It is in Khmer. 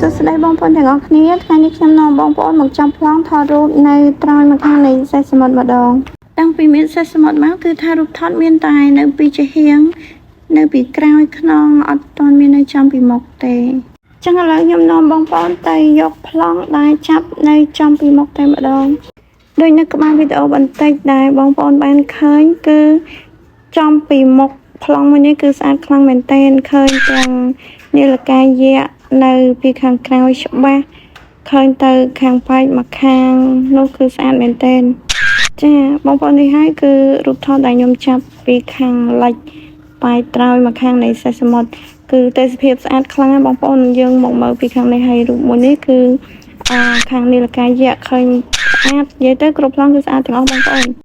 សួស្តីបងប្អូនទាំងអស់គ្នាថ្ងៃនេះខ្ញុំនាំបងប្អូនមកចំប្លង់ថតរូបនៅត្រើយម្ខាងនៃសេះសមុទ្រម្ដងតាំងពីមានសេះសមុទ្រមកគឺថារូបថតមានតែនៅពីជាហៀងនៅពីក្រោយខ្នងអត់ទាន់មាននៅចំពីមុខទេចឹងឥឡូវខ្ញុំនាំបងប្អូនទៅយកប្លង់ដែលចាប់នៅចំពីមុខតែម្ដងដូចនៅក្បាលវីដេអូបន្តិចដែលបងប្អូនបានឃើញគឺចំពីមុខប្លង់មួយនេះគឺស្អាតខ្លាំងមែនទែនឃើញទាំងនាឡិកាយក្សនៅពីខាងក្រោយច្បាស់ឃើញទៅខាងប៉ែកមកខាងនោះគឺស្អាតមែនទែនចាបងប្អូននេះហើយគឺរូបថតដែលខ្ញុំចាប់ពីខាងលិចប៉ែកត្រើយមកខាងនៃសេះសមុទ្រគឺទេសភាពស្អាតខ្លាំងណាស់បងប្អូនយើងមកមើលពីខាងនេះហើយរូបមួយនេះគឺអខាងនាឡិកាយក្សឃើញស្អាតនិយាយទៅគ្រប់ប្លង់គឺស្អាតទាំងអស់បងប្អូន។